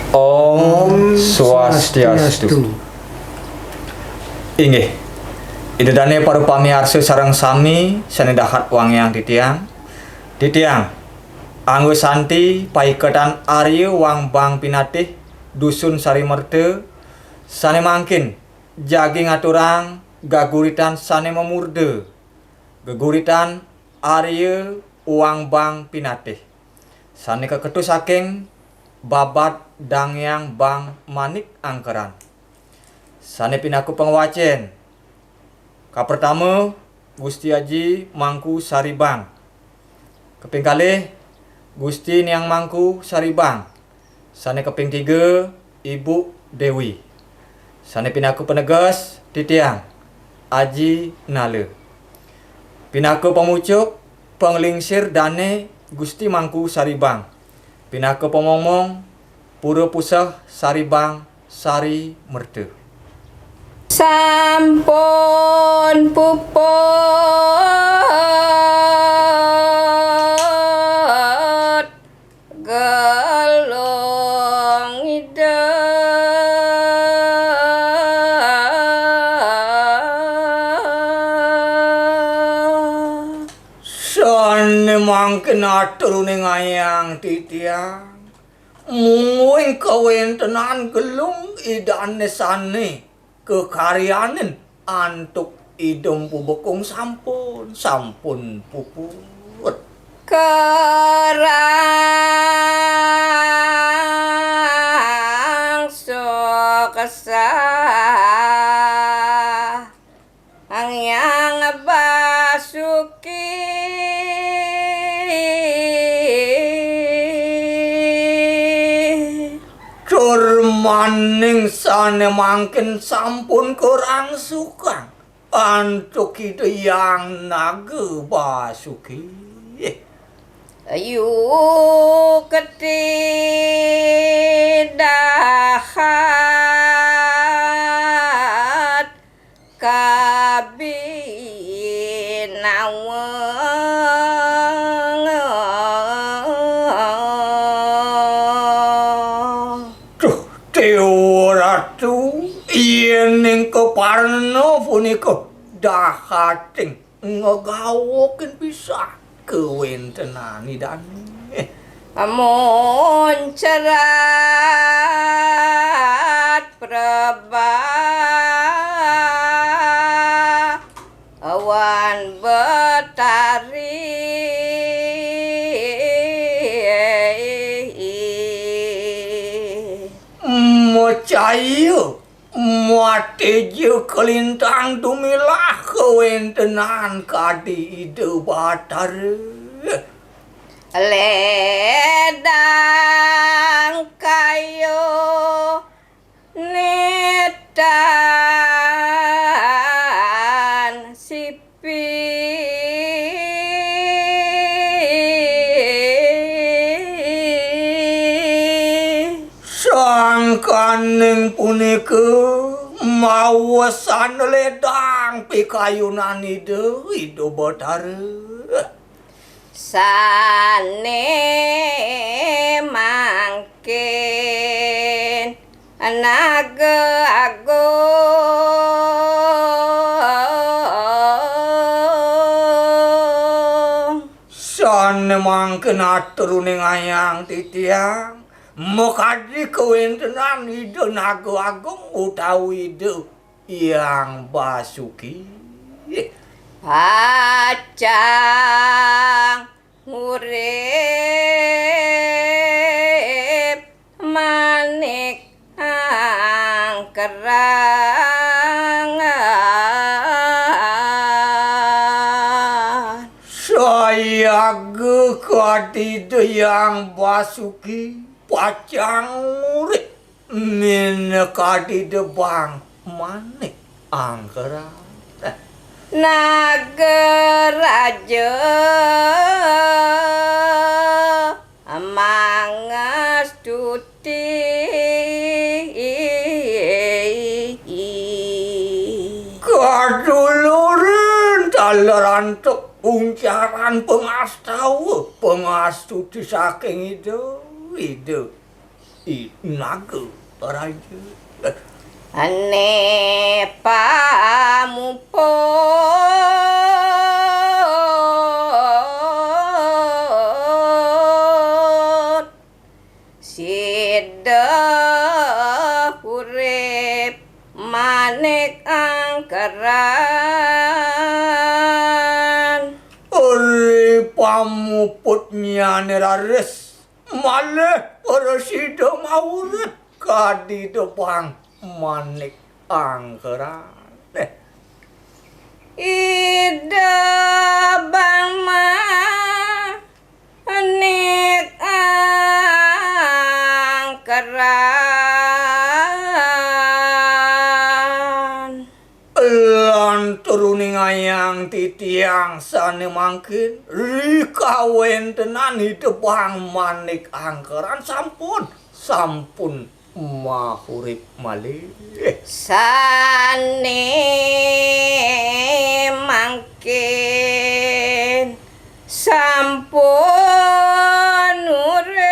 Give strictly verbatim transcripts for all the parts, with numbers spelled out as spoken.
Om Swastiastu. Inggih. Ida dane para pamiarsa sareng sami sane dahat wangiang titiang. Titiang, Angga Santi, paiketan Arya Wangbang Pinatih, Dusun Sarimerta, sane mangkin jagi ngaturang gaguritan sane mamurda, geguritan Arya Wangbang Pinatih, sane kaketu saking babad Dangyang Bang Manik Angkeran. Sane pinaka pangwacen, kapertama, Gusti Aji Mangku Saribang. Kaping kalih, Gusti Niang Mangku Saribang. Sane kaping tiga, Ibu Dewi. Sane pinaka paneges, titiang, Aji Nala. Pinaka pamucuk, panglingsir dane Gusti Mangku Saribang. Pinaka pamongmong, Pura Puseh Saribang Sarimerta. Sampun puput gelung Ida. Sane mangkin aturane ngayang titiang, mungguing kawentenan gelung Idane sane kakaryanin antuk Ida Mpu Bekung sampun, sampun puput. Kerang suksa Anghyang Basuki. Tur maning sane mangkin sampun karangsukang antuk Ida Hyang Naga Basuki. Yukti dahat kabinawang. Duh, Dewa Ratu, yening kaparna punika dahating ngegawukin pisan kawentenan Idane. Muncrat prebah awan betari. Macaya, mateja kalintang dumilah kawentenan kadi Ida Batara. Ledang kayu netan sipi. Sangkaning punika mawesan ledang pikayunan Ida, Ida Batara. Sane mangkin Naga Agung. Sane mangkin aturane ngayang titiang, makadi kawentenan Ida Naga Agung utawi Ida Hyang Basuki. Pacang urip manik angkerangan. Sayaga kadi Ida Hyang Basuki pacang urip minakadi Ida Bang Manik Angkeran. Nagaraja mangastuti. Kaduluran taler antuk uncaran pangastawa, pangastuti saking Ida, Ida. I Naga Raja. Ane pamuput sida urip Manik Angkeran. Ri pamuputnyane raris malih prasida maurip kadi Debang Manik Angkeran. Ida Bang Manik Angkeran. Lantur uningayang titiang sane mangkin, ri kawentenan Ida Bang Manik Angkeran sampun, sampun mahurip malih. Sane mangkin sampun urip.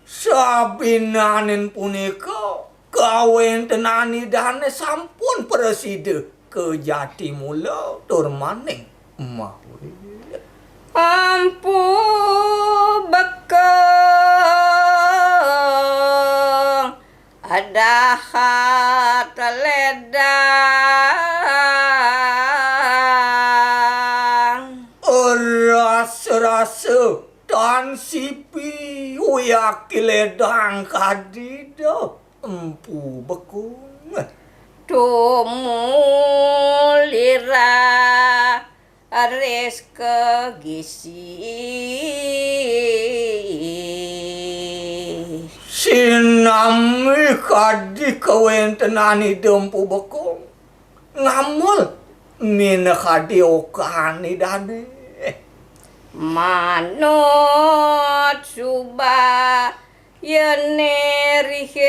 Sabinanin punika, kawentenan Idane sampun prasida kajati mula tur maning mahurip. Empu Bekung adahat ledang. Rasa-rasa tan sipi uyaki ledang kadi Ida Empu Bekung. Tumulira ris kegisi. Sinami kadi kawentenan Ida Empu Bekung, ngamul minakadi okan Idane. Manut suba yene rihin.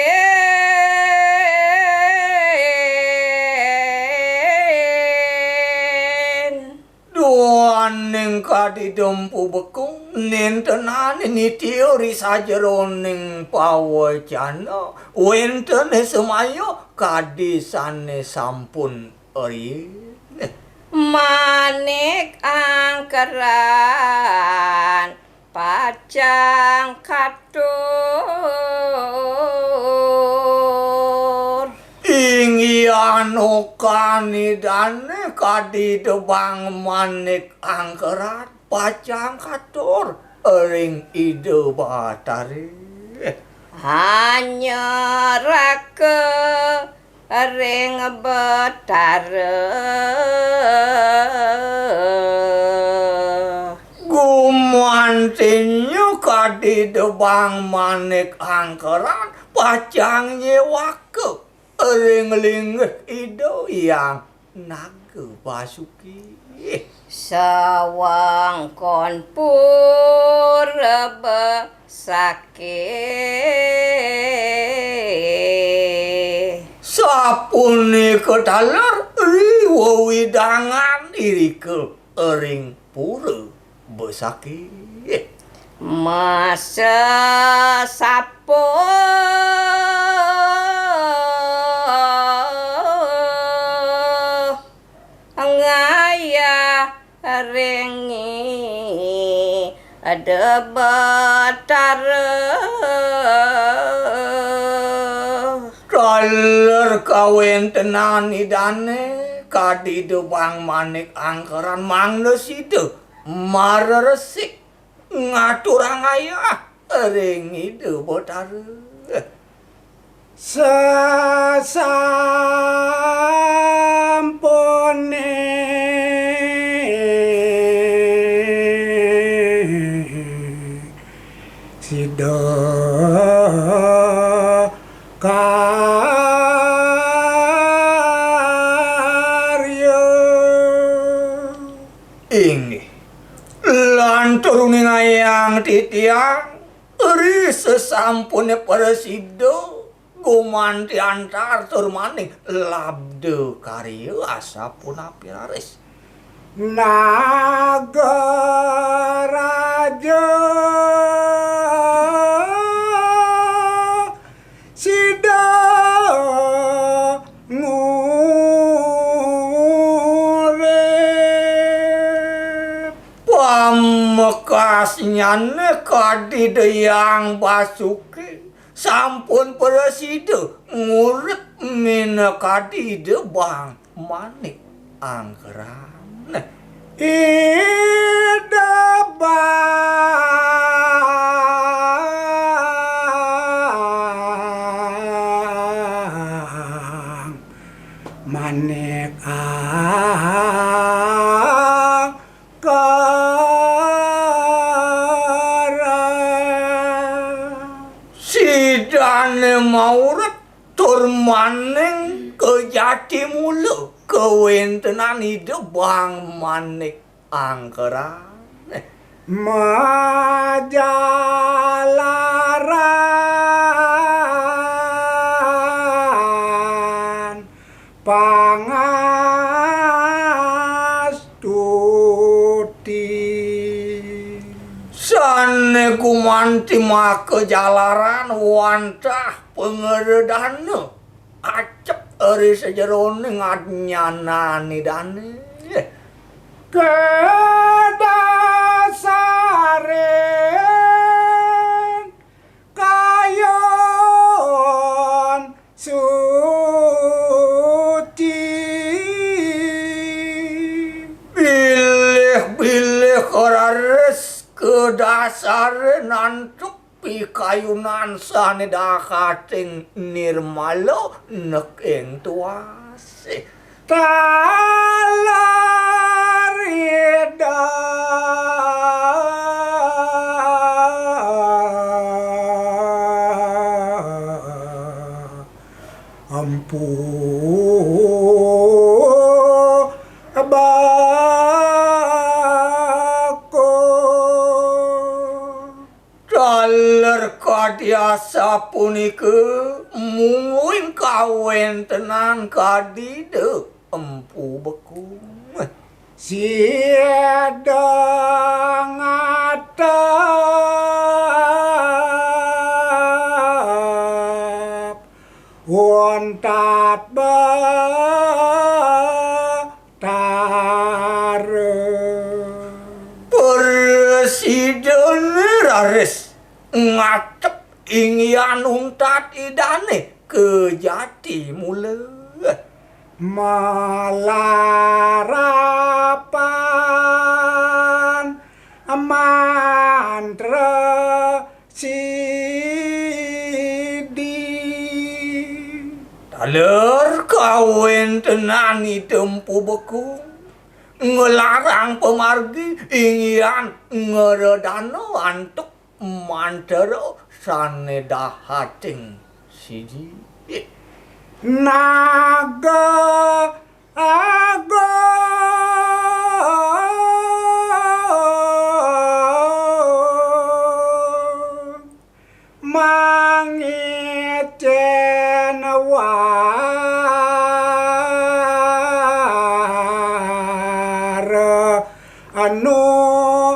Duaning kadi Ida Empu Bekung, nentenane nitya ri sajeroning pawecana, wentene semaya kadi sane sampun riin. Manik Angkeran pacang katur. Inggihan okan Idane kadi Ida Bang Manik Angkeran pacang katur ring Ida Batare. Anyaraka ring Batara. Gumantinya kadi Ida Bang Manik Angkeran pacang nyewaka ring linggih Ida Hyang Naga Basuki. Sawengkon pura besakih. Sapunika taler ri wewidangan irika ring pura besakih. Masa sapuh ngayah ring Ida Batara. Taler kawentenan Idane kadi Ida Bang Manik Angkeran mangda sida mareresik ngaturang ayah ring Ida Batara. Sasampune sida karya. Inggih. Lantur uningayang titiang, ri sesampune prasida gumanti antar tur maning labda karya asapunapi raris. Nagaraja. Nyane kadi Hyang Basuki sampun prasida ngurip minakadi Ida Bang Manik Angkeran. Ida Bang Manik Angkeran. Sidané maurat tur maning kejati mula kawéntenan Ida Bang Manik Angkeran. Majalaran pangastuti. Sané gumanti maka jalaran wantah pangeredana acep ri sajeroning adnyanan Idané. Kadasarin kayun suci. Bilih-bilih raris kadasarin antuk pikayunan sané dahating nirmala neking tuas. Taler Ida Empu Bakung. Taler kadi asapunika mungguing kawéntenan kadi Ida Empu Bakung. Sida ngatep untat Betara. Prasida raris ngatep inggihan untat Idané kejati mula. Malarapan mantra sidi. Taler kawéntenan Ida Empu Bakung nglarang pamargi inggihan ngredana antuk mantra sané dahating siji. Naga Agung mangicén wara anugraha.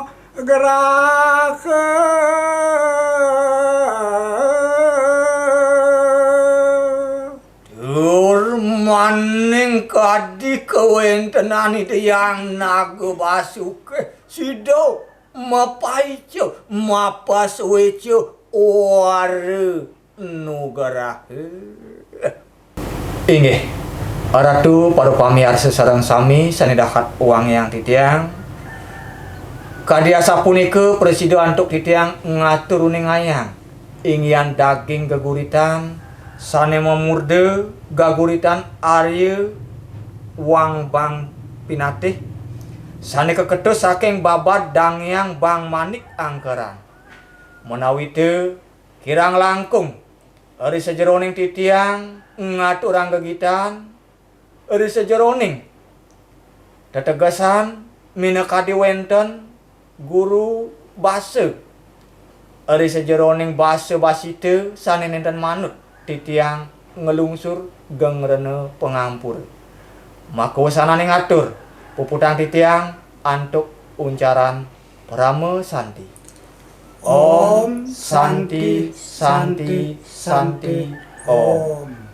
Tur maning kadi kawéntenan Ida Hyang Naga Basuki, sida mapaica, mapasweca wara nugraha. Inggih, Ratu para pamiarsa sareng sami sané dahat wangiang titiang. Kadi asapunika prasida antuk titiang ngatur uningayang inggihan daging geguritan sané mamurda geguritan Arya Wang Bang Pinatih sané kaketus saking babad Dang Hyang Bang Manik Angkeran. Ménawi té kirang langkung ri sajeroning titiang ngaturang gegitan, ri sajeroning tetegesan minakadi wénten guru basa, ri sajeroning basa basita sané nénten manut titiang nglungsur geng rena pangampura. Maka wasanané ngatur puputang titiang antuk uncaran Parama Santi. Om Santi, Santi, Santi, Om.